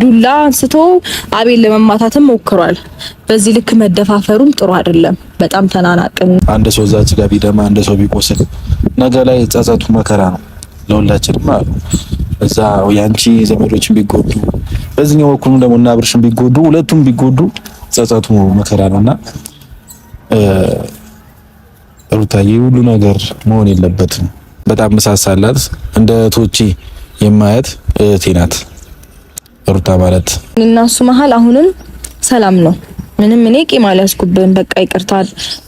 ዱላ አንስቶ አቤል ለመማታትም ሞክሯል። በዚህ ልክ መደፋፈሩም ጥሩ አይደለም። በጣም ተናናቅን። አንድ ሰው እዛች ጋር ቢደማ፣ አንድ ሰው ቢቆስል ነገ ላይ ጸጸቱ መከራ ነው ለሁላችንም አሉ። እዛ ያንቺ ዘመዶችን ቢጎዱ፣ በዚህኛው በኩልም ደግሞ እና አብርሽን ቢጎዱ፣ ሁለቱም ቢጎዱ ጸጸቱ መከራ ነውና ሩታዬ ሁሉ ነገር መሆን የለበትም። በጣም መሳሳላት እንደ እህቶቼ የማያት እህቴ ናት ሩታ ማለት። እና እሱ መሀል አሁንም ሰላም ነው። ምንም እኔ ቂም አልያዝኩብህም። በቃ ይቅርታ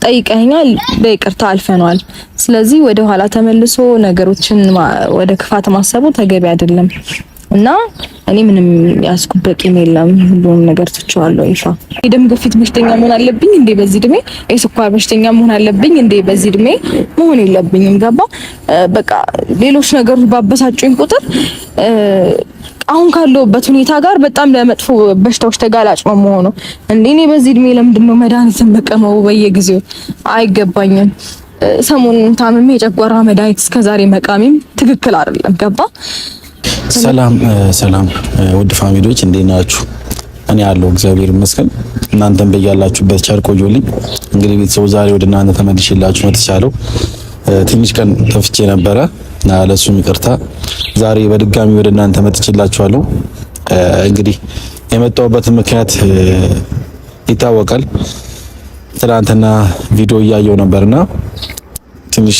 ጠይቀኸኛል፣ በይቅርታ አልፈነዋል። ስለዚህ ወደ ኋላ ተመልሶ ነገሮችን ወደ ክፋት ማሰቡ ተገቢ አይደለም እና እኔ ምንም ያዝኩበት ቂም የለም። ሁሉንም ነገር ትቼዋለሁ። ይፋ የደም ግፊት በሽተኛ መሆን አለብኝ እንዴ በዚህ እድሜ? የስኳር በሽተኛ መሆን አለብኝ እንዴ በዚህ እድሜ? መሆን የለብኝም። ገባ በቃ ሌሎች ነገሮች ባበሳጩኝ ቁጥር አሁን ካለሁበት ሁኔታ ጋር በጣም ለመጥፎ በሽታዎች ተጋላጭ ነው መሆኑ። እንዴ እኔ በዚህ እድሜ ለምንድን ነው መድኃኒትን መቀመው በየጊዜው? አይገባኝም። ሰሞኑን ታምሜ የጨጓራ መድኃኒት እስከዛሬ መቃሚም ትክክል አይደለም። ገባ። ሰላም ሰላም፣ ውድ family ዎች እንዴት ናችሁ? እኔ አለሁ እግዚአብሔር ይመስገን። እናንተም በያላችሁበት ቸር ቆዩልኝ። እንግዲህ ቤተሰቡ ዛሬ ወደ እናንተ ተመልሼላችሁ መጥቻለሁ። ትንሽ ቀን ጠፍቼ ነበረ እና ለሱም ይቅርታ። ዛሬ በድጋሚ ወደ እናንተ መጥቼላችኋለሁ። እንግዲህ የመጣሁበት ምክንያት ይታወቃል። ትናንትና ቪዲዮ እያየው ነበርና ትንሽ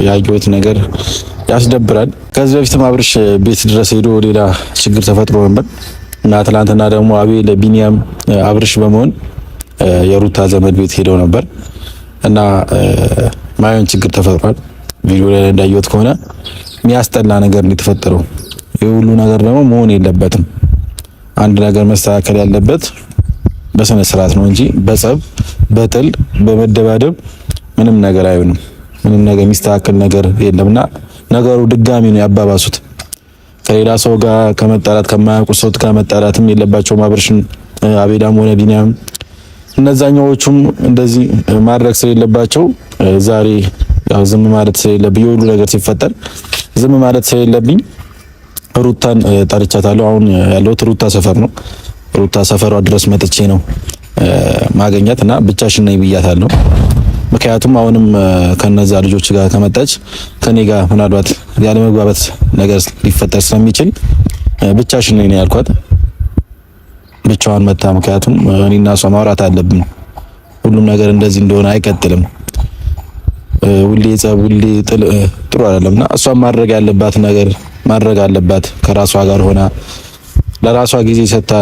ያየሁት ነገር ያስደብራል። ከዚህ በፊትም አብርሽ ቤት ድረስ ሄዶ ሌላ ችግር ተፈጥሮ ነበር እና ትናንትና ደግሞ አቤል፣ ቢኒያም፣ አብርሽ በመሆን የሩታ ዘመድ ቤት ሄደው ነበር እና ማየን ችግር ተፈጥሯል። ቪዲዮ ላይ እንዳየሁት ከሆነ የሚያስጠላ ነገር ነው የተፈጠረው። ይህ ሁሉ ነገር ደግሞ መሆን የለበትም። አንድ ነገር መስተካከል ያለበት በስነ ስርዓት ነው እንጂ በጸብ፣ በጥል፣ በመደባደብ ምንም ነገር አይሆንም። ምንም ነገር የሚስተካከል ነገር የለምና ነገሩ ድጋሚ ነው ያባባሱት። ከሌላ ሰው ጋር ከመጣላት ከማያውቁ ሰው ጋር መጣላትም የለባቸውም። አብርሽን አቤላም ሆነ ቢኒያም እነዛኛዎቹም እንደዚህ ማድረግ ስለሌለባቸው ዛሬ ያው ዝም ማለት ስለሌለብኝ የሁሉ ነገር ሲፈጠር ዝም ማለት ስለሌለብኝ ሩታን ጠርቻታለሁ። አሁን ያለሁት ሩታ ሰፈር ነው። ሩታ ሰፈሯ ድረስ መጥቼ ነው ማገኛት እና ብቻሽን ነኝ ብያታለሁ። ምክንያቱም አሁንም ከነዛ ልጆች ጋር ከመጣች ከኔ ጋር ምናልባት ያለመግባባት ነገር ሊፈጠር ስለሚችል ብቻሽን ነኝ ያልኳት። ብቻዋን መታ። ምክንያቱም እኔና እሷ ማውራት አለብን። ሁሉም ነገር እንደዚህ እንደሆነ አይቀጥልም። ሁሌ ጸብ፣ ሁሌ ጥል ጥሩ አይደለምና እሷን ማድረግ ያለባት ነገር ማድረግ አለባት። ከራሷ ጋር ሆና ለራሷ ጊዜ ሰጥታ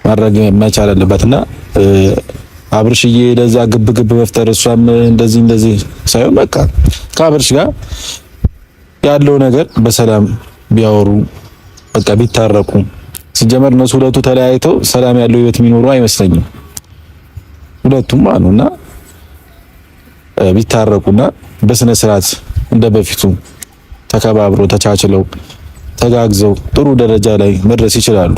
ማድረግ መቻል አለባትና አብርሽዬ ለዛ ግብ ግብ መፍጠር እሷም እንደዚህ እንደዚህ ሳይሆን በቃ ከአብርሽ ጋር ያለው ነገር በሰላም ቢያወሩ በቃ ቢታረቁ። ሲጀመር እነሱ ሁለቱ ተለያይተው ሰላም ያለው ህይወት የሚኖሩ አይመስለኝም። ሁለቱም ማለት ነውና ቢታረቁና በስነ ስርዓት እንደበፊቱ ተከባብሮ ተቻችለው ተጋግዘው ጥሩ ደረጃ ላይ መድረስ ይችላሉ።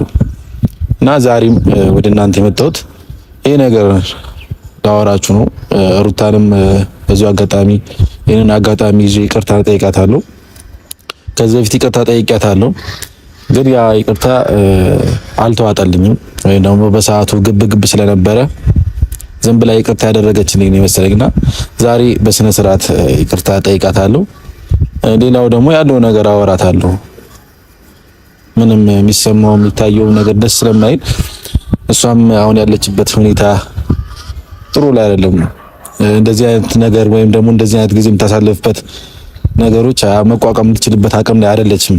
እና ዛሬም ወደ እናንተ የመጣሁት ይሄ ነገር ላወራችሁ ነው። ሩታንም በዚሁ አጋጣሚ ይህንን አጋጣሚ ይዤ ይቅርታ ጠይቃታለሁ። ከዚህ በፊት ይቅርታ ጠይቂያታለሁ፣ ግን ያ ይቅርታ አልተዋጠልኝም ወይም ደግሞ በሰዓቱ ግብ ግብ ስለነበረ ዝም ብላ ይቅርታ ያደረገችልኝ ነው የመሰለኝና ዛሬ በስነ ስርዓት ይቅርታ ጠይቃታለሁ። ሌላው ደግሞ ያለው ነገር አወራታለሁ። ምንም የሚሰማው የሚታየው ነገር ደስ ስለማይል እሷም አሁን ያለችበት ሁኔታ ጥሩ ላይ አይደለም። እንደዚህ አይነት ነገር ወይም ደግሞ እንደዚህ አይነት ጊዜ የምታሳልፍበት ነገሮች መቋቋም የምትችልበት አቅም ላይ አይደለችም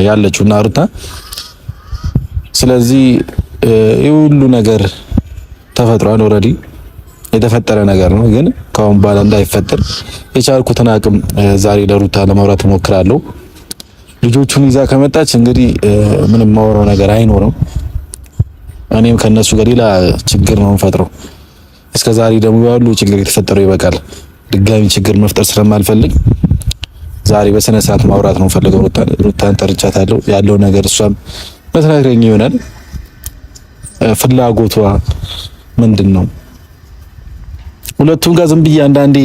ያለችው እና ሩታ። ስለዚህ ይህ ሁሉ ነገር ተፈጥሯል። already የተፈጠረ ነገር ነው። ግን ከአሁን በኋላ እንዳይፈጠር የቻልኩትን አቅም ዛሬ ለሩታ ለማውራት እሞክራለሁ። ልጆቹን ይዛ ከመጣች እንግዲህ ምንም ማወራው ነገር አይኖርም። እኔም ከነሱ ጋር ሌላ ችግር ነው የምፈጥረው። እስከ ዛሬ ደግሞ ያሉ ችግር የተፈጠረው ይበቃል። ድጋሚ ችግር መፍጠር ስለማልፈልግ ዛሬ በስነ ስርዓት ማውራት ነው ፈልገው። ሩታን ጠርቻታለሁ። ያለው ነገር እሷም መትነግረኝ ይሆናል። ፍላጎቷ ምንድን ነው? ሁለቱም ጋር ዝም ብዬ አንዳንዴ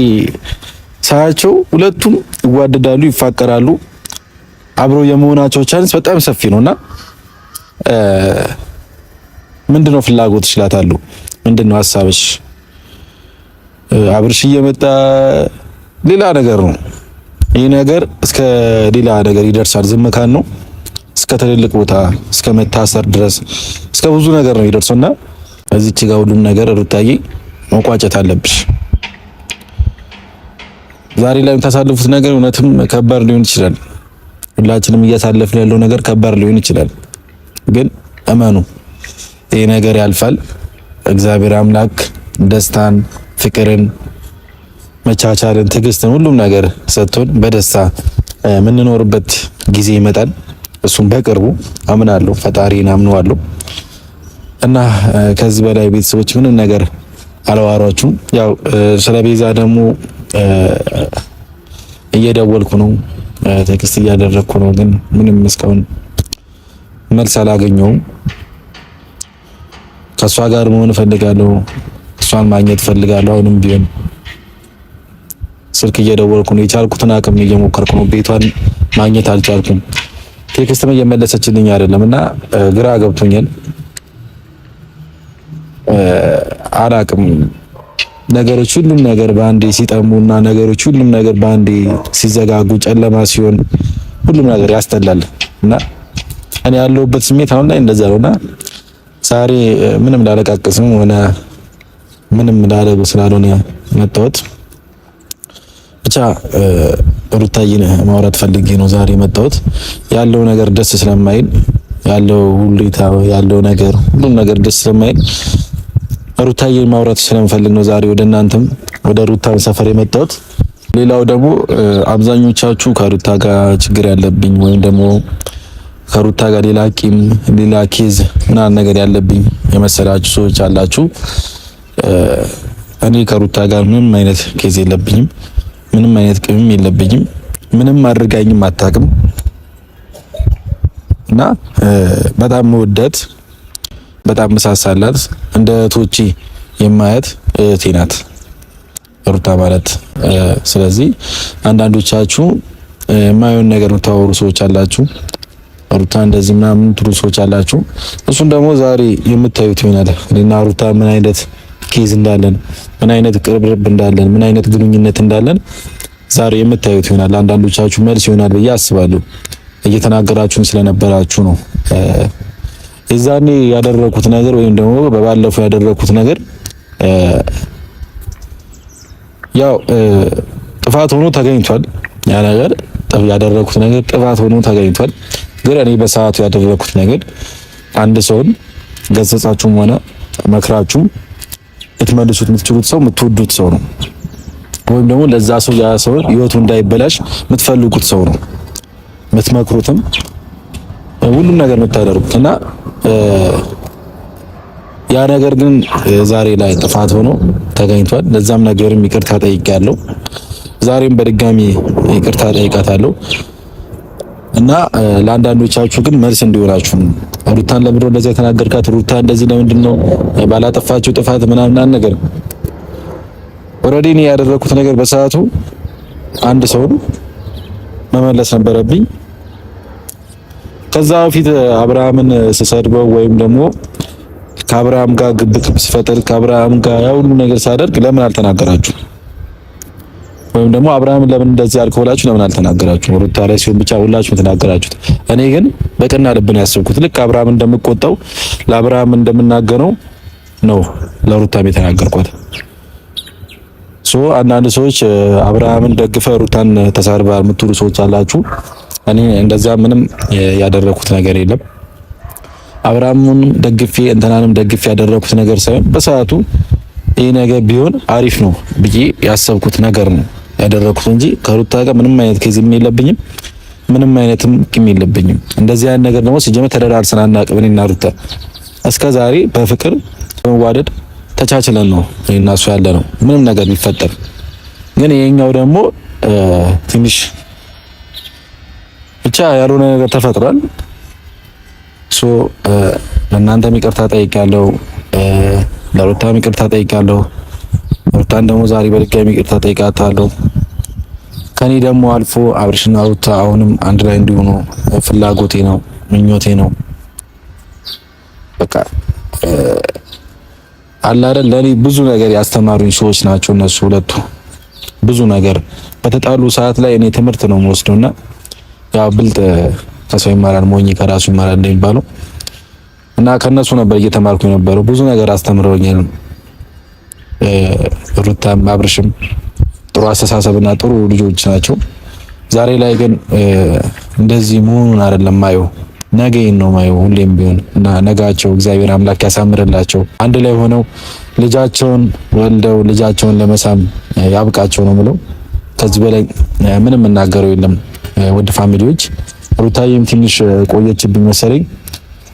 ሳያቸው ሁለቱም ይዋደዳሉ፣ ይፋቀራሉ። አብረው የመሆናቸው chance በጣም ሰፊ ነውና ምንድነው ፍላጎትሽ እላታለሁ። ምንድነው ሀሳብሽ? አብርሽ እየመጣ ሌላ ነገር ነው። ይህ ነገር እስከ ሌላ ነገር ይደርሳል። ዝም ካል ነው እስከ ትልልቅ ቦታ እስከ መታሰር ድረስ እስከ ብዙ ነገር ነው ይደርሰውና እዚች ጋር ሁሉም ነገር ሩታዬ መቋጨት አለብሽ። ዛሬ ላይ የምታሳልፉት ነገር እውነትም ከባድ ሊሆን ይችላል። ሁላችንም እያሳለፍን ያለው ነገር ከባድ ሊሆን ይችላል። ግን እመኑ ይህ ነገር ያልፋል። እግዚአብሔር አምላክ ደስታን፣ ፍቅርን፣ መቻቻልን፣ ትዕግስትን ሁሉም ነገር ሰጥቶን በደስታ የምንኖርበት ጊዜ ይመጣል። እሱም በቅርቡ አምናለሁ፣ ፈጣሪን አምነዋለሁ። እና ከዚህ በላይ ቤተሰቦች ምንም ነገር አላዋራችሁም። ያው ስለ ቤዛ ደግሞ እየደወልኩ ነው፣ text እያደረግኩ ነው፣ ግን ምንም እስካሁን መልስ አላገኘውም። ከእሷ ጋር መሆን እፈልጋለሁ፣ እሷን ማግኘት እፈልጋለሁ። አሁንም ቢሆን ስልክ እየደወልኩ ነው፣ የቻልኩትን አቅም እየሞከርኩ ነው። ቤቷን ማግኘት አልቻልኩም። text ም እየመለሰችልኝ አይደለም እና ግራ ገብቶኛል። አላቅም ነገሮች ሁሉም ነገር በአንዴ ሲጠሙና ነገሮች ሁሉም ነገር በአንዴ ሲዘጋጉ ጨለማ ሲሆን ሁሉም ነገር ያስጠላል እና እኔ ያለሁበት ስሜት አሁን ላይ እንደዛ ነውና ዛሬ ምንም ላለቃቅስም ሆነ ምንም ላለ ስላልሆነ መጣሁት። ብቻ ሩታዬን ማውራት ፈልጌ ነው ዛሬ መጣሁት። ያለው ነገር ደስ ስለማይል ያለው ሁኔታ ያለው ነገር ሁሉም ነገር ደስ ስለማይል ሩታዬን ማውራት ስለምፈልግ ነው ዛሬ ወደ እናንተም ወደ ሩታ ሰፈር የመጣሁት። ሌላው ደግሞ አብዛኞቻችሁ ከሩታ ጋር ችግር ያለብኝ ወይም ደግሞ ከሩታ ጋር ሌላ ቂም፣ ሌላ case ምናምን ነገር ያለብኝ የመሰላችሁ ሰዎች አላችሁ። እኔ ከሩታ ጋር ምንም አይነት case የለብኝም። ምንም አይነት ቂምም የለብኝም። ምንም አድርጋኝም አታውቅም እና በጣም መወደት በጣም መሳሳላት እንደ እህቶቼ የማያት እህቴ ናት ሩታ ማለት። ስለዚህ አንዳንዶቻችሁ የማይሆን ነገር የምታወሩ ሰዎች አላችሁ። ሩታ እንደዚህ ምናምን ትሉ ሰዎች አላችሁ። እሱን ደግሞ ዛሬ የምታዩት ይሆናል። እኔና ሩታ ምን አይነት case እንዳለን፣ ምን አይነት ቅርብርብ እንዳለን፣ ምን አይነት ግንኙነት እንዳለን ዛሬ የምታዩት ይሆናል። አንዳንዶቻችሁ መልስ ይሆናል ብዬ አስባለሁ። እየተናገራችሁም ስለነበራችሁ ነው። የዛኔ ያደረኩት ነገር ወይም ደግሞ በባለፈው ያደረኩት ነገር ያው ጥፋት ሆኖ ተገኝቷል። ያ ነገር ያደረኩት ነገር ጥፋት ሆኖ ተገኝቷል። ግን እኔ በሰዓቱ ያደረኩት ነገር አንድ ሰውን ገሰጻችሁም ሆነ መክራችሁም ልትመልሱት የምትችሉት ሰው የምትወዱት ሰው ነው፣ ወይም ደግሞ ለዛ ሰው ያ ሰው ህይወቱ እንዳይበላሽ የምትፈልጉት ሰው ነው የምትመክሩትም ሁሉም ነገር የምታደርጉት እና ያ ነገር ግን ዛሬ ላይ ጥፋት ሆኖ ተገኝቷል። ለዛም ነገርም ይቅርታ ጠይቄያለሁ። ዛሬም በድጋሚ ይቅርታ ጠይቃታለሁ እና ለአንዳንዶቻችሁ ግን መልስ እንዲሆናችሁ ነው። ሩታን ለምንድን ነው እንደዚህ የተናገርካት? ሩታ እንደዚህ ለምንድን ነው ባላጠፋችሁ ጥፋት ምናምን ነገር already እኔ ያደረኩት ነገር በሰዓቱ አንድ ሰውን መመለስ ነበረብኝ። ከዛ በፊት አብርሃምን ስሰድበው ወይም ደግሞ ከአብርሃም ጋር ግብግብ ስፈጥር ከአብርሃም ጋር ያ ሁሉ ነገር ሳደርግ ለምን አልተናገራችሁ? ወይም ደግሞ አብርሃምን ለምን እንደዚህ አልከው ብላችሁ ለምን አልተናገራችሁ? ሩታ ላይ ሲሆን ብቻ ሁላችሁም የተናገራችሁት። እኔ ግን በቀና ልብ ነው ያሰብኩት። ልክ አብርሃም እንደምቆጣው ለአብርሃም እንደምናገረው ነው ለሩታም የተናገርኳት። so አንዳንድ ሰዎች አብርሃምን ደግፈ ሩታን ተሳርባ የምትሉ ሰዎች አላችሁ። እኔ እንደዛ ምንም ያደረኩት ነገር የለም። አብርሃሙን ደግፌ እንትናንም ደግፌ ያደረኩት ነገር ሳይሆን በሰዓቱ ይህ ነገር ቢሆን አሪፍ ነው ብዬ ያሰብኩት ነገር ነው ያደረኩት እንጂ ከሩታ ጋር ምንም አይነት case ም የለብኝም፣ ምንም አይነትም ቂም የለብኝም። እንደዚህ አይነት ነገር ደግሞ ሲጀመር ተደራርሰን አናውቅም። እኔና ሩታ እስከ ዛሬ በፍቅር በመዋደድ ተቻችለን ነው እኔና እሱ ያለ ነው ምንም ነገር ቢፈጠር። ግን ይሄኛው ደግሞ ትንሽ ብቻ ያልሆነ ነገር ተፈጥሯል። so ለእናንተም ይቅርታ ጠይቃለሁ፣ ለሩታም ይቅርታ ጠይቃለሁ። ሩታን ደግሞ ዛሬ በድጋሚ ይቅርታ ጠይቃታለሁ። ከኔ ደግሞ አልፎ አብርሽና ሩታ አሁንም አንድ ላይ እንዲሆኑ ፍላጎቴ ነው፣ ምኞቴ ነው። በቃ አለ አይደል ለኔ ብዙ ነገር ያስተማሩኝ ሰዎች ናቸው እነሱ ሁለቱ። ብዙ ነገር በተጣሉ ሰዓት ላይ እኔ ትምህርት ነው የምወስደውና ያው ብልጥ ከሰው ይማራል ሞኝ ከራሱ ይማራል እንደሚባለው እና ከነሱ ነበር እየተማርኩ የነበረው። ብዙ ነገር አስተምረውኛል። ሩታም አብርሽም ጥሩ አስተሳሰብና ጥሩ ልጆች ናቸው። ዛሬ ላይ ግን እንደዚህ መሆኑን አይደለም ማየው፣ ነገይን ነው ማየው ሁሌም ቢሆን እና ነጋቸው እግዚአብሔር አምላክ ያሳምርላቸው። አንድ ላይ ሆነው ልጃቸውን ወልደው ልጃቸውን ለመሳም ያብቃቸው ነው የምለው። ከዚህ በላይ ምንም እናገረው የለም። ውድ family ዎች ሩታዬም ትንሽ ቆየችብኝ መሰለኝ።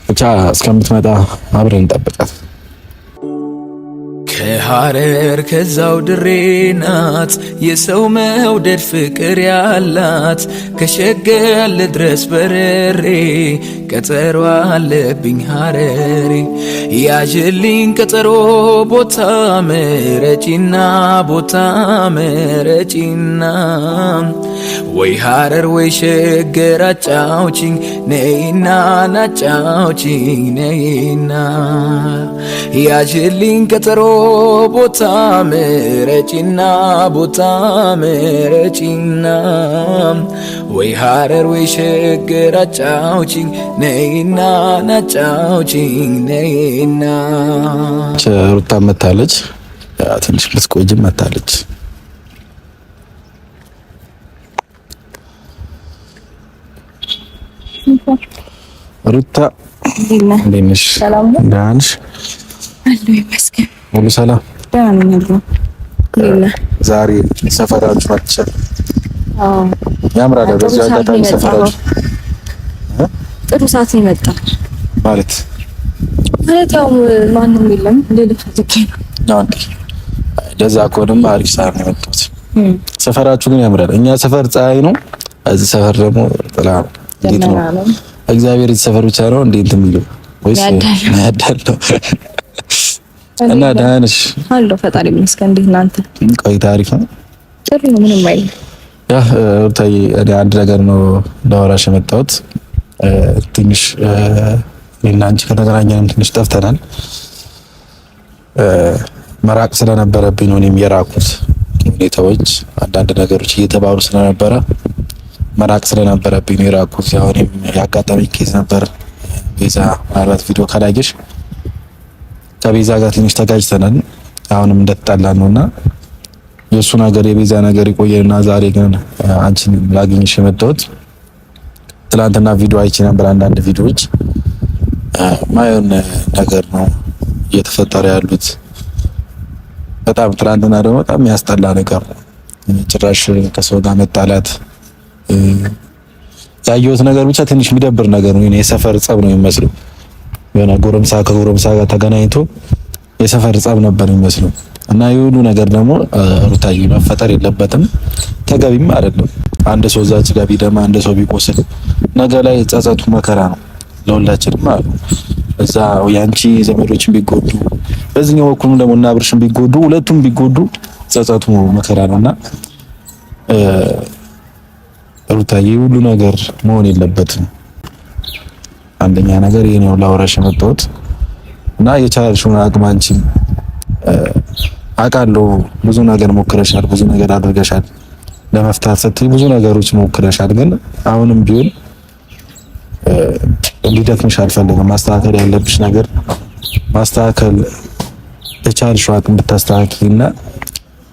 ብቻ እስከምትመጣ አብረን እንጠብቃት። ከሐረር ከዛው ድሬ ናት የሰው መውደድ ፍቅር ያላት ከሸገር ልድረስ በረሬ ቀጠሮ አለብኝ ሐረሬ ያዥልኝ ቀጠሮ ቦታ ምረጪና ቦታ ምረጪና ወይ ሐረር ወይ ሸገር አጫውቺኝ ነይና ናጫውቺኝ ነይና ያዥልኝ ቀጠሮ ቦታ ምረጪና ቦታ ምረጪና ወይ ሐረር ወይ ሸገር አጫውቺኝ ነይና ናጫውቺኝ ነይና። ሩታ መታለች፣ ትንሽ ልትቆይም መታለች። ሩታ እንዴት ነሽ? ደህና ነሽ? አለሁ ይመስገን። ሁሉ ሰላም? ደህና ነኝ። ዛሬ ሰፈራችሁ አትቻል ያምራል። በዚህ አጋጣሚ ሰፈራችሁ ጥሩ ሰዓት ነው የመጣው። ማለት ማለት ያው ማንም የለም ልልህ ፈልጌ ነው። እንዴ ለዛ ከሆነማ አሪፍ ሰዓት ነው የመጣሁት። ሰፈራችሁ ግን ያምራል። እኛ ሰፈር ፀሐይ ነው፣ እዚህ ሰፈር ደግሞ ጥላ ነው። እንዴት ነው እግዚአብሔር እዚህ ሰፈር ብቻ ነው እንዴ እንትን የሚለው ወይስ ያዳለው? እና ደህና ነሽ? አለሁ ፈጣሪ ይመስገን። እንዴት እናንተ? ቆይታ አሪፍ ነው። ጥሩ ነው፣ ምንም አይልም። ያ ሩታዬ፣ እኔ አንድ ነገር ነው ላወራሽ የመጣሁት። ትንሽ እኔና አንቺ ከተገናኘንም ትንሽ ጠፍተናል። መራቅ ስለነበረብኝ ነው እኔም የራኩት። ሁኔታዎች አንዳንድ ነገሮች እየተባሉ ስለነበረ መራቅ ስለነበረብኝ ነው የራኩት። ያው እኔም ያጋጠመኝ case ነበር። ቤዛ ምናልባት ቪዲዮ ካላየሽ ከቤዛ ጋር ትንሽ ተጋጭተናል። አሁንም እንደተጣላን ነውና የእሱ ነገር የቤዛ ነገር ይቆየንና ዛሬ ግን አንቺን ላገኝሽ የመጣሁት ትላንትና ቪዲዮ አይቼ ነበር። አንዳንድ ቪዲዮዎች ማየውን ነገር ነው እየተፈጠረ ያሉት። በጣም ትላንትና ደግሞ በጣም የሚያስጠላ ነገር ነው። ጭራሽ ከሰው ጋር መጣላት ያየሁት ነገር ብቻ ትንሽ የሚደብር ነገር ነው። የሰፈር ጸብ ነው የሚመስለው። የሆነ ጎረምሳ ከጎረምሳ ጋር ተገናኝቶ የሰፈር ጸብ ነበር የሚመስለው እና የሁሉ ነገር ደግሞ ሩታዬ መፈጠር የለበትም ተገቢም አይደለም። አንድ ሰው እዛች ጋር ቢደማ፣ አንድ ሰው ቢቆስል ነገ ላይ ጸጸቱ መከራ ነው ለሁላችንም አሉ። እዛ ያንቺ ዘመዶችን ቢጎዱ፣ በዚህኛው በኩልም ደግሞ እና አብርሽን ቢጎዱ፣ ሁለቱም ቢጎዱ ጸጸቱ መከራ ነውና ሩታዬ ሁሉ ነገር መሆን የለበትም። አንደኛ ነገር ይሄ ነው ላወራሽ የመጣሁት እና የቻልሽውን አቅም አንቺም አውቃለሁ ብዙ ነገር ሞክረሻል፣ ብዙ ነገር አድርገሻል፣ ለመፍታት ስትይ ብዙ ነገሮች ሞክረሻል። ግን አሁንም ቢሆን እንዲደክምሽ አልፈልግም። ማስተካከል ያለብሽ ነገር ማስተካከል በቻልሽው አቅም ብታስተካክዪና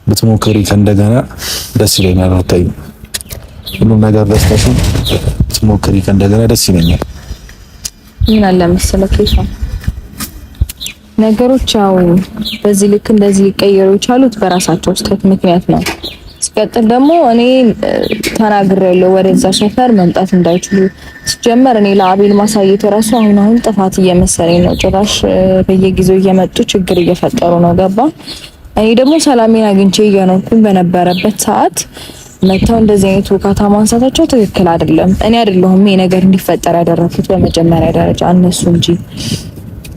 ብትሞክሪ ከእንደገና ደስ ይለኛል። ሩታዬ ሁሉም ነገር ደስተሽው ብትሞክሪ ከእንደገና ደስ ይለኛል። ምን አለ መሰለህ ነገሮች ያው በዚህ ልክ እንደዚህ ሊቀየሩ የቻሉት በራሳቸው ስህተት ምክንያት ነው። ሲቀጥል ደግሞ እኔ ተናግሬያለሁ ወደዛ ሰፈር መምጣት እንዳይችሉ። ሲጀመር እኔ ለአቤል ማሳየት የራሱ አሁን አሁን ጥፋት እየመሰለኝ ነው። ጭራሽ በየጊዜው እየመጡ ችግር እየፈጠሩ ነው። ገባ? እኔ ደግሞ ሰላሜን አግኝቼ እየኖርኩኝ በነበረበት ሰዓት መተው እንደዚህ አይነት ውካታ ማንሳታቸው ትክክል አይደለም። እኔ አይደለሁም ይሄ ነገር እንዲፈጠር ያደረኩት በመጀመሪያ ደረጃ እነሱ እንጂ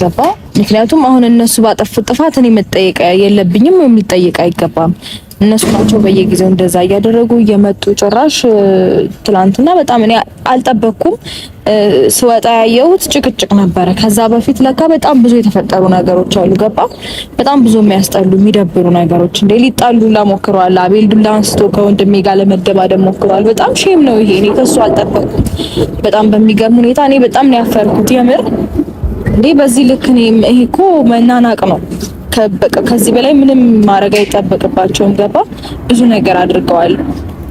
ገባ። ምክንያቱም አሁን እነሱ ባጠፉት ጥፋት እኔ መጠየቅ የለብኝም ወይም ሊጠየቅ አይገባም። እነሱ ናቸው በየጊዜው እንደዛ እያደረጉ እየመጡ። ጭራሽ ትላንትና በጣም እኔ አልጠበቅኩም። ስወጣ ያየሁት ጭቅጭቅ ነበረ። ከዛ በፊት ለካ በጣም ብዙ የተፈጠሩ ነገሮች አሉ። ገባ በጣም ብዙ የሚያስጠሉ የሚደብሩ ነገሮች እንደ ሊጣሉ ሞክረዋል። አቤል ዱላ አንስቶ ከወንድሜ ጋር ለመደባደብ ሞክረዋል። በጣም shame ነው ይሄ። እኔ ከሱ አልጠበቅኩም። በጣም በሚገርም ሁኔታ እኔ በጣም ነው ያፈርኩት የምር እንዴ በዚህ ልክ እኔ ይሄ እኮ መናናቅ ነው። ከዚህ በላይ ምንም ማድረግ አይጠበቅባቸውም። ገባ ብዙ ነገር አድርገዋል።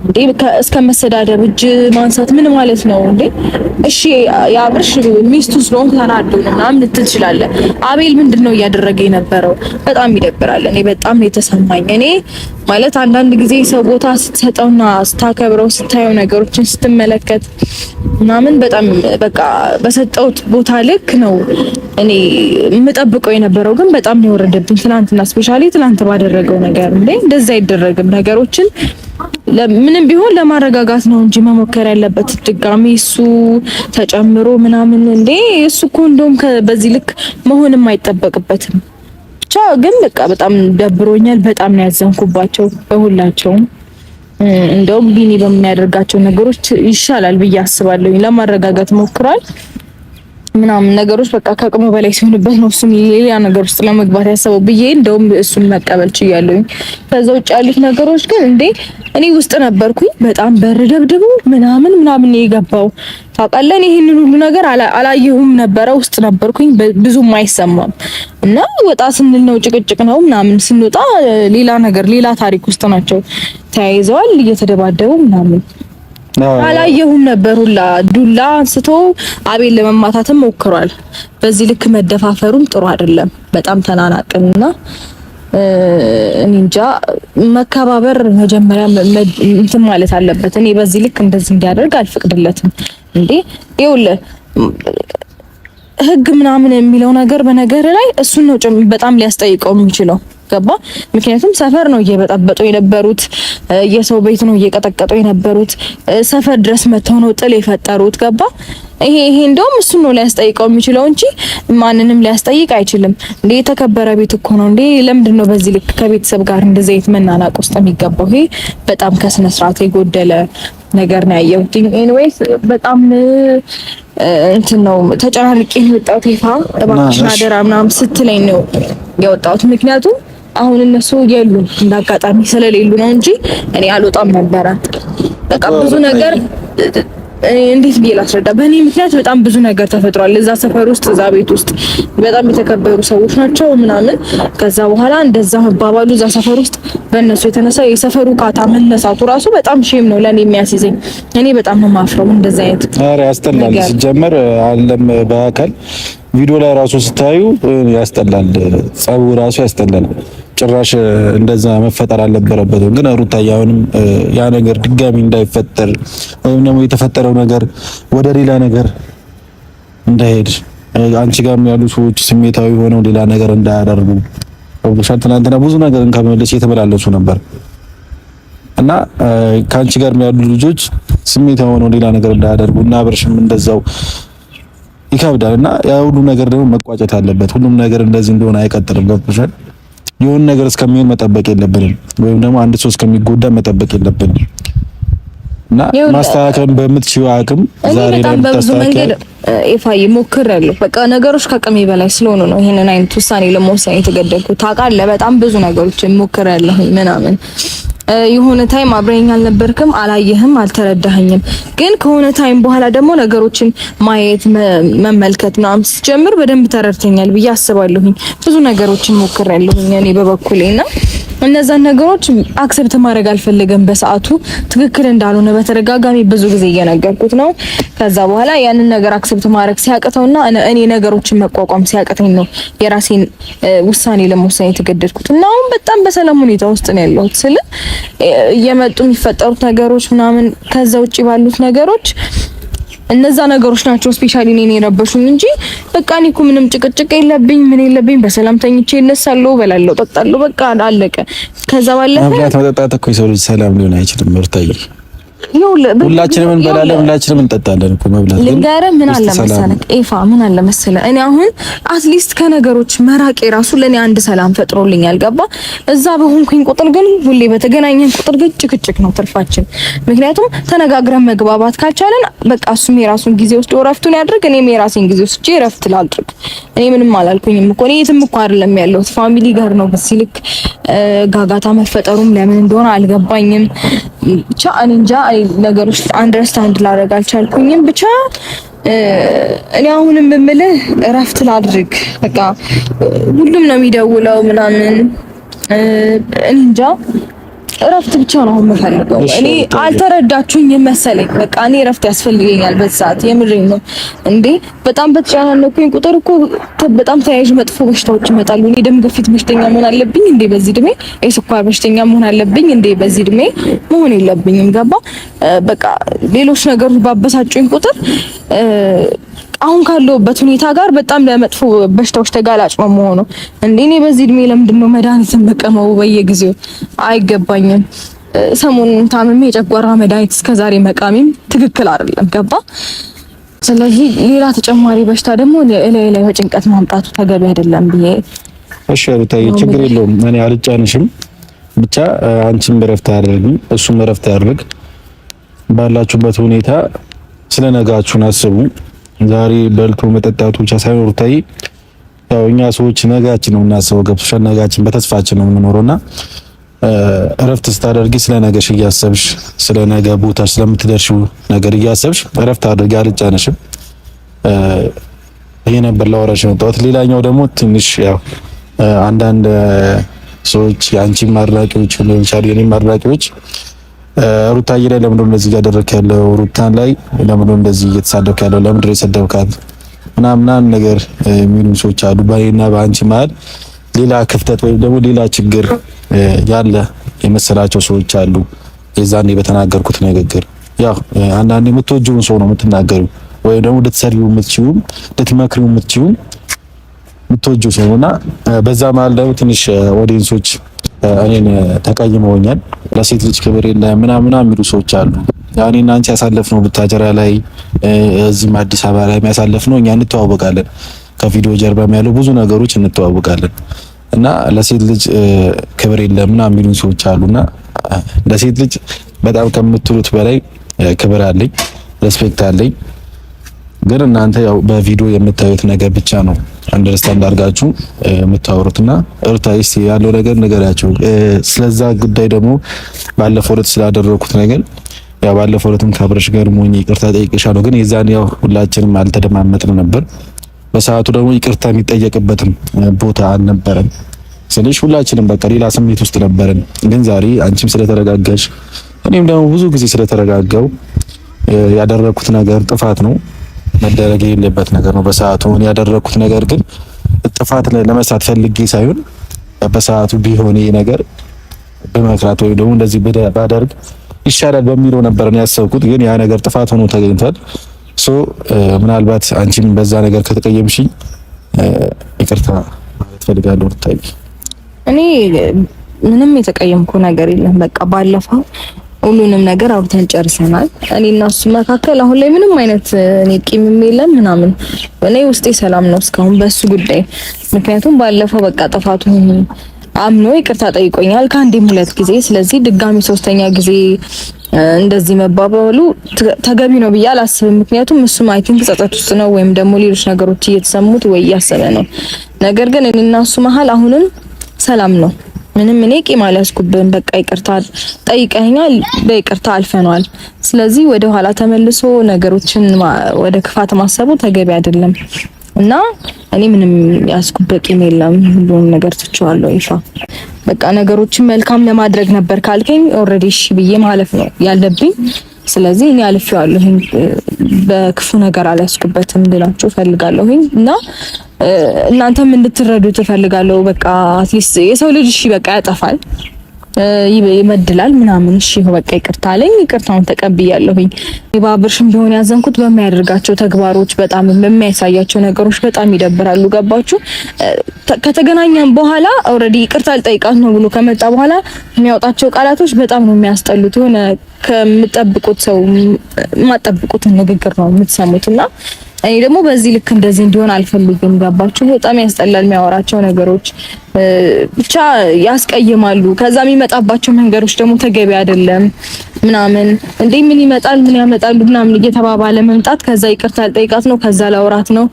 እንዴ እስከ መሰዳደብ እጅ ማንሳት ምን ማለት ነው እንዴ? እሺ የአብርሽ ሚስቱ ስለሆንክ ተናዶ ነው ምናምን ልትል ትችላለህ። አቤል ምንድን ነው እያደረገ የነበረው? በጣም ይደብራል። እኔ በጣም ነው የተሰማኝ። እኔ ማለት አንዳንድ ጊዜ ሰው ቦታ ስትሰጠውና ስታከብረው ስታየው ነገሮችን ስትመለከት ምናምን በጣም በቃ በሰጠውት ቦታ ልክ ነው እኔ የምጠብቀው የነበረው፣ ግን በጣም ነው የወረደብኝ ትናንትና፣ specially ትናንት ባደረገው ነገር። እንዴ እንደዛ አይደረግም። ነገሮችን ምንም ቢሆን ለማረጋጋት ነው እንጂ መሞከር ያለበት ድጋሚ እሱ ተጨምሮ ምናምን እንዴ እሱ እኮ እንደውም በዚህ ልክ መሆንም አይጠበቅበትም። ብቻ ግን በቃ በጣም ደብሮኛል። በጣም ነው ያዘንኩባቸው በሁላቸውም። እንደውም ቢኒ በሚያደርጋቸው ነገሮች ይሻላል ብዬ አስባለሁ። ለማረጋጋት ሞክሯል ምናምን ነገሮች በቃ ከአቅሙ በላይ ሲሆንበት ነው እሱም ሌላ ነገር ውስጥ ለመግባት ያሰበው ብዬ እንደውም እሱን መቀበል ችያለሁኝ። ከዛ ውጭ ያሉት ነገሮች ግን እንዴ እኔ ውስጥ ነበርኩኝ። በጣም በር ደብድቦ ምናምን ምናምን የገባው ታውቃለህ። እኔ ይህንን ሁሉ ነገር አላየሁም ነበረ፣ ውስጥ ነበርኩኝ፣ ብዙም አይሰማም። እና ወጣ ስንል ነው ጭቅጭቅ ነው ምናምን፣ ስንወጣ ሌላ ነገር ሌላ ታሪክ ውስጥ ናቸው ተያይዘዋል፣ እየተደባደቡ ምናምን አላየሁም ነበር። ሁላ ዱላ አንስቶ አቤል ለመማታትም ሞክሯል። በዚህ ልክ መደፋፈሩም ጥሩ አይደለም። በጣም ተናናቅንና እኔ እንጃ መከባበር መጀመሪያ እንትን ማለት አለበት። እኔ በዚህ ልክ እንደዚህ እንዲያደርግ አልፈቅድለትም። እንዴ ይኸውልህ ህግ ምናምን የሚለው ነገር በነገር ላይ እሱን ነው በጣም ሊያስጠይቀው የሚችለው ገባ። ምክንያቱም ሰፈር ነው እየበጠበጡ የነበሩት፣ የሰው ቤት ነው እየቀጠቀጡ የነበሩት፣ ሰፈር ድረስ መተው ነው ጥል የፈጠሩት። ገባ። ይሄ እንደውም እሱን ነው ሊያስጠይቀው የሚችለው እንጂ ማንንም ሊያስጠይቅ አይችልም። እንዴ የተከበረ ቤት እኮ ነው እንዴ! ለምንድን ነው በዚህ ልክ ከቤተሰብ ጋር እንደዚህ አይነት መናናቅ ውስጥ የሚገባው? ይሄ በጣም ከስነ ስርዓት የጎደለ ነገር ነው ያየሁት። Anyways በጣም እንትን ነው ተጨናንቄ ነው የወጣሁት። ይፋ እባክሽን አደራ ምናምን ስትለኝ ነው የወጣሁት። ምክንያቱም አሁን እነሱ የሉም እንዳጋጣሚ ስለሌሉ ነው እንጂ እኔ አልወጣም ነበረ። በቃ ብዙ ነገር እንዴት ብዬ ላስረዳ? በእኔ ምክንያት በጣም ብዙ ነገር ተፈጥሯል። እዛ ሰፈር ውስጥ እዛ ቤት ውስጥ በጣም የተከበሩ ሰዎች ናቸው ምናምን። ከዛ በኋላ እንደዛ መባባሉ እዛ ሰፈር ውስጥ በእነሱ የተነሳ የሰፈሩ ካታ መነሳቱ ራሱ በጣም shame ነው ለእኔ የሚያስይዘኝ። እኔ በጣም ነው የማፍረው እንደዛ አይነት። ኧረ ያስጠላል። ሲጀመር አለም በአካል ቪዲዮ ላይ ራሱ ስታዩ ያስጠላል። ጸቡ ራሱ ያስጠላል። ጭራሽ እንደዛ መፈጠር አልነበረበትም። ግን ሩታዬ አሁንም ያ ነገር ድጋሚ እንዳይፈጠር ወይም ደግሞ የተፈጠረው ነገር ወደ ሌላ ነገር እንዳይሄድ አንቺ ጋርም ያሉ ሰዎች ስሜታዊ ሆነው ሌላ ነገር እንዳያደርጉ ትናንትና ብዙ ነገርን ከመመለስ የተመላለሱ ነበር እና ከአንቺ ጋር ያሉ ልጆች ስሜታዊ ሆነው ሌላ ነገር እንዳያደርጉ እና አብርሽም እንደዛው ይከብዳል እና ያ ሁሉ ነገር ደግሞ መቋጨት አለበት። ሁሉም ነገር እንደዚህ እንደሆነ አይቀጥልም። ገብቶሻል? የሆነ ነገር እስከሚሆን መጠበቅ የለብንም፣ ወይም ደግሞ አንድ ሰው እስከሚጎዳ መጠበቅ የለብንም እና ማስተካከል በምትችይው አቅም ዛሬ ላይ በብዙ መንገድ ኤፋዬ ሞክሬያለሁ። በቃ ነገሮች ከአቅሜ በላይ ስለሆኑ ነው ይሄንን አይነት ውሳኔ ለመወሰን የተገደድኩት። ታውቃለህ፣ በጣም ብዙ ነገሮች ሞክሬያለሁ ምናምን የሆነ time አብረኝ አልነበርክም፣ አላየህም፣ አልተረዳኸኝም። ግን ከሆነ time በኋላ ደግሞ ነገሮችን ማየት መመልከት ምናምን ስትጀምር በደንብ ተረድተኛል ብዬ አስባለሁኝ። ብዙ ነገሮችን ሞክሬያለሁኝ እኔ በበኩሌ እና እነዛን ነገሮች accept ማድረግ አልፈለገም በሰዓቱ ትክክል እንዳልሆነ በተደጋጋሚ ብዙ ጊዜ እየነገርኩት ነው። ከዛ በኋላ ያንን ነገር accept ማድረግ ሲያቅተውና እኔ ነገሮችን መቋቋም ሲያቅተኝ ነው የራሴን ውሳኔ ለመወሰን የተገደድኩት እና አሁን በጣም በሰላም ሁኔታ ውስጥ ነው ያለሁት። ስለ እየመጡ የሚፈጠሩት ነገሮች ምናምን ከዛ ውጪ ባሉት ነገሮች እነዛ ነገሮች ናቸው specially እኔን የረበሹኝ እንጂ በቃ እኔ እኮ ምንም ጭቅጭቅ የለብኝ ምን የለብኝ። በሰላም ተኝቼ እነሳለሁ፣ እበላለሁ፣ እጠጣለሁ፣ በቃ አለቀ። ከዛ ባለፈ መብላት መጠጣት እኮ የሰው ልጅ ሰላም ሊሆን አይችልም። ምርታዬ ሁላችንም እንበላለን፣ ሁላችንም እንጠጣለን እኮ መብላት። ልንገርህ ምን አለ መሰለህ ኤፋ፣ ምን አለ መሰለህ እኔ አሁን at least ከነገሮች መራቄ ራሱ ለኔ አንድ ሰላም ፈጥሮልኛል። ገባ? እዛ በሆንኩኝ ቁጥር ግን ሁሌ በተገናኘን ቁጥር ግን ጭቅጭቅ ነው ትርፋችን። ምክንያቱም ተነጋግረን መግባባት ካልቻለን በቃ እሱም የራሱን ጊዜ ወስዶ እረፍቱን ያድርግ፣ እኔም የራሴን ጊዜ ወስጄ እረፍት ላድርግ። እኔ ምንም አላልኩኝም እኮ እኔ የትም እኮ አይደለም ያለሁት family ጋር ነው። በዚህ ልክ ጋጋታ መፈጠሩም ለምን እንደሆነ አልገባኝም። ብቻ እኔ እንጃ ነገሮች understand ላደርግ አልቻልኩኝም። ብቻ እኔ አሁንም የምልህ እረፍት ላድርግ። በቃ ሁሉም ነው የሚደውለው ምናምን፣ እኔ እንጃ እረፍት ብቻ ነው አሁን የምፈልገው። እኔ አልተረዳችሁኝም መሰለኝ። በቃ እኔ እረፍት ያስፈልገኛል በዚህ ሰዓት፣ የምሬን ነው እንዴ። በጣም በተጨናነኩኝ ቁጥር እኮ በጣም ተያያዥ መጥፎ በሽታዎች ይመጣሉ። እኔ ደም ግፊት በሽተኛ መሆን አለብኝ እንዴ በዚህ እድሜ? የስኳር በሽተኛ መሆን አለብኝ እንዴ በዚህ እድሜ? መሆን የለብኝም። ገባ? በቃ ሌሎች ነገሮች ባበሳጩኝ ቁጥር አሁን ካለሁበት ሁኔታ ጋር በጣም ለመጥፎ በሽታዎች ተጋላጭ ነው የምሆነው። እንዴ እኔ በዚህ እድሜ ለምንድን ነው መድኃኒትን መቀመው በየጊዜው? አይገባኝም። ሰሞኑን ታምሜ የጨጓራ መድኃኒት እስከዛሬ መቃሚም ትክክል አይደለም። ገባ? ስለዚህ ሌላ ተጨማሪ በሽታ ደግሞ እላይ ላይ በጭንቀት ማምጣቱ ተገቢ አይደለም ብዬ። እሺ ሩታዬ፣ ችግር የለውም እኔ አልጫንሽም። ብቻ አንቺም እረፍት አድርጊ፣ እሱም እረፍት ያድርግ። ባላችሁበት ሁኔታ ስለ ነጋችሁን አስቡ። ዛሬ በልቶ መጠጣቱ ብቻ ሳይሆን ሩታዬ፣ ያው እኛ ሰዎች ነጋችን ነው የምናስበው። ገብቶሻል? ነጋችን በተስፋችን ነው የምንኖረውና እረፍት ስታደርጊ ስለ ነገሽ እያሰብሽ ስለ ነገ ቦታሽ ስለምትደርሺው ነገር እያሰብሽ እረፍት አድርጊ። አልጫነሽም። ይሄ ነበር ላወራሽ የመጣሁት። ሌላኛው ደግሞ ትንሽ ያው አንዳንድ ሰዎች የአንቺም አድናቂዎች ሊሆን ይችላል የኔም አድናቂዎች ሩታዬ ላይ ለምንድን ነው እንደዚህ እያደረክ ያለው? ሩታን ላይ ለምንድን ነው እንደዚህ እየተሳደብክ ያለው? ለምንድን ነው የሰደብካት? ምናምን ምናምን ነገር የሚሉ ሰዎች አሉ። በእኔና በአንቺ መሀል ሌላ ክፍተት ወይም ደግሞ ሌላ ችግር ያለ የመሰላቸው ሰዎች አሉ። የዛኔ በተናገርኩት ንግግር ያው አንዳንዴ የምትወጂውን ሰው ነው የምትናገሪው፣ ወይም ደግሞ ልትሰሪው የምትችይው ልትመክሪው የምትችይው የምትወጂው ሰው ነውና በዛ መሀል ደግሞ ትንሽ audience ኦች እኔን ተቀይመውኛል። ለሴት ልጅ ክብር የለም ምናምን ምናምን የሚሉ ሰዎች አሉ። ያው እኔና አንቺ ያሳለፍነው ቡታጀራ ላይ እዚህም አዲስ አበባ ላይ ያሳለፍነው እኛ እንተዋወቃለን። ከቪዲዮ ጀርባም ያለው ብዙ ነገሮች እንተዋወቃለን። እና ለሴት ልጅ ክብር የለም ምናምን የሚሉ ሰዎች አሉና ለሴት ልጅ በጣም ከምትሉት በላይ ክብር አለኝ፣ respect አለኝ። ግን እናንተ ያው በቪዲዮ የምታዩት ነገር ብቻ ነው understand አድርጋችሁ የምታወሩትና ሩታ እስቲ ያለው ነገር ንገሪያቸው። ስለዛ ጉዳይ ደግሞ ባለፈው ዕለት ስላደረኩት ነገር ያው ባለፈው ዕለትም ከአብረሽ ጋር ሞኝ ይቅርታ ጠይቄሻለሁ። ግን የዛን ያው ሁላችንም አልተደማመጥንም ነበር። በሰዓቱ ደግሞ ይቅርታ የሚጠየቅበትም ቦታ አልነበረም ስልሽ ሁላችንም በቃ ሌላ ስሜት ውስጥ ነበርን። ግን ዛሬ አንቺም ስለተረጋጋሽ እኔም ደግሞ ብዙ ጊዜ ስለተረጋጋው ያደረኩት ነገር ጥፋት ነው መደረግ የሌለበት ነገር ነው። በሰዓቱ ያደረኩት ነገር ግን ጥፋት ለመስራት ፈልጌ ሳይሆን በሰዓቱ ቢሆን ይሄ ነገር በመክራት ወይም ደግሞ እንደዚህ ባደርግ ይሻላል በሚለው ነበር ነው ያሰብኩት። ግን ያ ነገር ጥፋት ሆኖ ተገኝቷል። so ምናልባት አንቺም በዛ ነገር ከተቀየምሽኝ ይቅርታ ማለት ፈልጋለሁ። ሩታዬ፣ እኔ ምንም የተቀየምኩ ነገር የለም። በቃ ባለፈው ሁሉንም ነገር አውርተን ጨርሰናል። እኔ እና እሱ መካከል አሁን ላይ ምንም አይነት እኔ ቂምም የለም ምናምን። እኔ ውስጤ ሰላም ነው እስካሁን በሱ ጉዳይ። ምክንያቱም ባለፈው በቃ ጥፋቱን አምኖ ይቅርታ ጠይቆኛል ከአንዴም ሁለት ጊዜ። ስለዚህ ድጋሚ ሶስተኛ ጊዜ እንደዚህ መባባሉ ተገቢ ነው ብዬ አላስብም። ምክንያቱም እሱም I think ጸጸት ውስጥ ነው ወይም ደግሞ ሌሎች ነገሮች እየተሰሙት ወይ እያሰበ ነው። ነገር ግን እኔና እሱ መሀል አሁንም ሰላም ነው። ምንም እኔ ቂም አልያዝኩብህም። በቃ ይቅርታ ጠይቀኸኛል፣ በይቅርታ አልፈነዋል። ስለዚህ ወደ ኋላ ተመልሶ ነገሮችን ወደ ክፋት ማሰቡ ተገቢ አይደለም እና እኔ ምንም ያዝኩበት ቂም የለም። ሁሉንም ነገር ትቼዋለሁ። ይፋ በቃ ነገሮችን መልካም ለማድረግ ነበር ካልከኝ already እሺ ብዬ ማለፍ ነው ያለብኝ። ስለዚህ እኔ አልፌዋለሁኝ፣ በክፉ ነገር አልያዝኩበትም ልላችሁ እፈልጋለሁኝ እና እናንተም እንድትረዱ ትፈልጋለሁ። በቃ at least የሰው ልጅ እሺ በቃ ያጠፋል ይበድላል ምናምን፣ እሺ በቃ ይቅርታ አለኝ፣ ይቅርታውን ተቀብያለሁኝ። በአብርሽም ቢሆን ያዘንኩት በሚያደርጋቸው ተግባሮች፣ በጣም በሚያሳያቸው ነገሮች በጣም ይደብራሉ። ገባችሁ? ከተገናኘን በኋላ already ይቅርታ ልጠይቃት ነው ብሎ ከመጣ በኋላ የሚያወጣቸው ቃላቶች በጣም ነው የሚያስጠሉት። የሆነ ከምጠብቁት ሰው የማጠብቁትን ንግግር ነው የምትሰሙት እና እኔ ደግሞ በዚህ ልክ እንደዚህ እንዲሆን አልፈልግም። ገባችሁ? በጣም ያስጠላል የሚያወራቸው ነገሮች ብቻ ያስቀይማሉ። ከዛ የሚመጣባቸው መንገዶች ደግሞ ተገቢ አይደለም ምናምን እንዴ ምን ይመጣል ምን ያመጣሉ ምናምን እየተባባለ መምጣት፣ ከዛ ይቅርታ ልጠይቃት ነው፣ ከዛ ላውራት ነው፣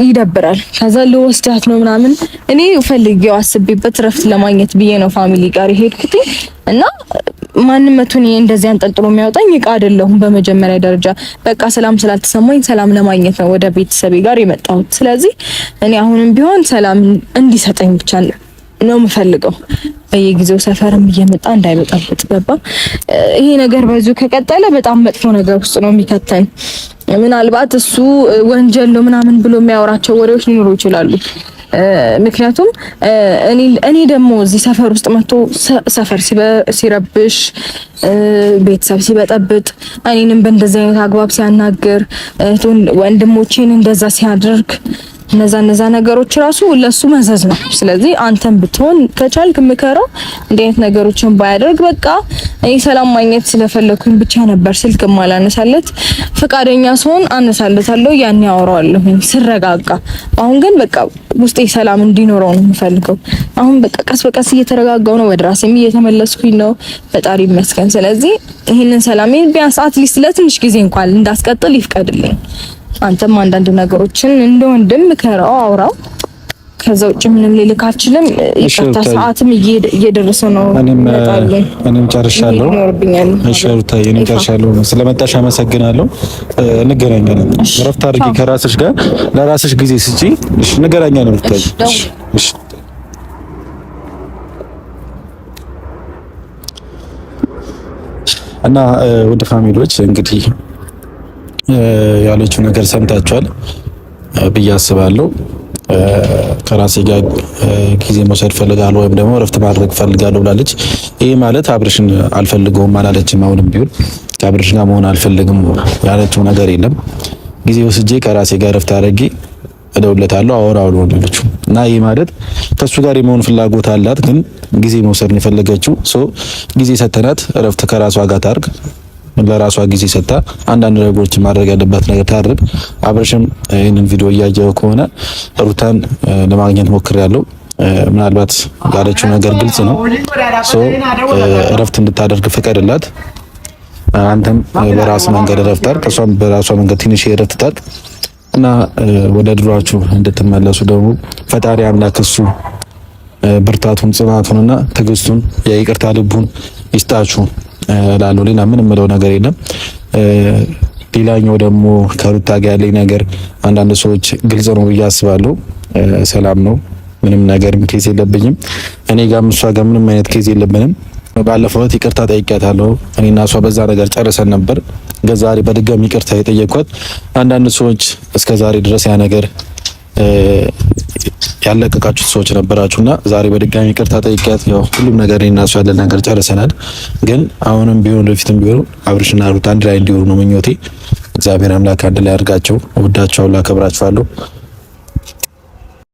ይደብራል። ከዛ ልወስዳት ነው ምናምን። እኔ ፈልጌው አስቤበት ረፍት ለማግኘት ብዬ ነው family ጋር የሄድኩት እና ማንነቱን እንደዚህ አንጠልጥሎ የሚያወጣኝ እቃ አይደለሁም። በመጀመሪያ ደረጃ በቃ ሰላም ስላልተሰማኝ ሰላም ለማግኘት ነው ወደ ቤተሰቤ ጋር የመጣሁት። ስለዚህ እኔ አሁንም ቢሆን ሰላም እንዲሰጠኝ ብቻ ነው የምፈልገው። በየጊዜው ሰፈርም እየመጣ እንዳይበጠብጥ ገባ። ይሄ ነገር በዚሁ ከቀጠለ በጣም መጥፎ ነገር ውስጥ ነው የሚከተን። ምናልባት እሱ ወንጀል ነው ምናምን ብሎ የሚያወራቸው ወሬዎች ሊኖሩ ይችላሉ። ምክንያቱም እኔ ደግሞ እዚህ ሰፈር ውስጥ መጥቶ ሰፈር ሲረብሽ፣ ቤተሰብ ሲበጠብጥ፣ እኔንም በእንደዚህ አይነት አግባብ ሲያናግር፣ ወንድሞቼን እንደዛ ሲያደርግ እነዛ ነገሮች ራሱ ለሱ መዘዝ ነው። ስለዚህ አንተም ብትሆን ከቻልክ ምከረው እንዲህ አይነት ነገሮችን ባያደርግ። በቃ እኔ ሰላም ማግኘት ስለፈለኩኝ ብቻ ነበር ስልክ ማላነሳለት። ፈቃደኛ ስሆን አነሳለታለሁ፣ ያን ያወራዋለሁ ስረጋጋ። አሁን ግን በቃ ውስጤ ሰላም እንዲኖረው ነው የምፈልገው። አሁን በቃ ቀስ በቀስ እየተረጋጋው ነው፣ ወደ ራሴም እየተመለስኩኝ ነው፣ ፈጣሪ ይመስገን። ስለዚህ ይህንን ሰላሜን ቢያንስ at least ለትንሽ ጊዜ እንኳን እንዳስቀጥል ይፍቀድልኝ። አንተም አንዳንድ ነገሮችን እንደ ወንድም ምከረው፣ አውራው። ከዛ ውጭ ምንም ልልክ አልችልም። ይቅርታ፣ ሰዓትም እየደረሰ ነው። እኔም ጨርሻለሁ። እሺ ሩታዬ፣ እኔም ጨርሻለሁ። ስለመጣሽ አመሰግናለሁ። እንገናኛለን። እረፍት አድርጊ ከራስሽ ጋር፣ ለራስሽ ጊዜ ስጪ። እሺ፣ እንገናኛለን ሩታዬ። እሺ እና ውድ family ዎች እንግዲህ ያለችው ነገር ሰምታችኋል ብዬ አስባለሁ። ከራሴ ጋር ጊዜ መውሰድ ፈልጋለሁ ወይም ደግሞ እረፍት ማድረግ ፈልጋለሁ ብላለች። ይህ ማለት አብርሽን አልፈልገውም አላለችም። አሁንም ቢሆን ከአብርሽ ጋር መሆን አልፈልግም ያለችው ነገር የለም። ጊዜ ወስጄ ከራሴ ጋር እረፍት አድርጌ እደውልለታለሁ፣ አወራዋለሁ ነው ያለችው። እና ይህ ማለት ከሱ ጋር የመሆን ፍላጎት አላት፣ ግን ጊዜ መውሰድ ነው የፈለገችው። so ጊዜ ሰተናት እረፍት ከራሷ ጋር ታርግ፣ ለራሷ ጊዜ ሰጥታ አንዳንድ ነገሮችን ማድረግ ያለባት ነገር ታድርግ። አብርሽም ይህንን ቪዲዮ እያየው ከሆነ ሩታን ለማግኘት ሞክሬያለሁ። ምናልባት ያለችው ነገር ግልጽ ነው። so እረፍት እንድታደርግ ፍቀድላት። አንተም በራስ መንገድ እረፍት አድርግ፣ እሷም በራሷ መንገድ ትንሽ እረፍት ታድርግ እና ወደ ድሯችሁ እንድትመለሱ ደግሞ ፈጣሪ አምላክ እሱ ብርታቱን ጽናቱንና ትዕግስቱን የይቅርታ ልቡን ይስጣችሁ እላለሁ። ሌላ ምንም የምለው ነገር የለም። ሌላኛው ደግሞ ከሩታ ጋር ያለኝ ነገር አንዳንድ ሰዎች ግልጽ ነው ብዬ አስባለሁ። ሰላም ነው፣ ምንም ነገር case የለብኝም። እኔ ጋርም እሷ ጋር ምንም አይነት case የለብንም። ባለፈው ዕለት ይቅርታ ጠይቄያታለሁ። እኔና እሷ በዛ ነገር ጨርሰን ነበር። ዛሬ በድጋሚ ይቅርታ የጠየኳት አንዳንድ ሰዎች እስከ ዛሬ ድረስ ያ ነገር ያለቀቃችሁት ሰዎች ነበራችሁና ዛሬ በድጋሚ ይቅርታ ጠይቄያት፣ ያው ሁሉም ነገር እኔና እሷ ያለን ነገር ጨርሰናል። ግን አሁንም ቢሆን ወደፊትም ቢሆን አብርሽና ሩት አንድ ላይ እንዲሆኑ ነው ምኞቴ። እግዚአብሔር አምላክ አንድ ላይ አድርጋቸው። እወዳቸዋለሁ፣ አከብራቸዋለሁ።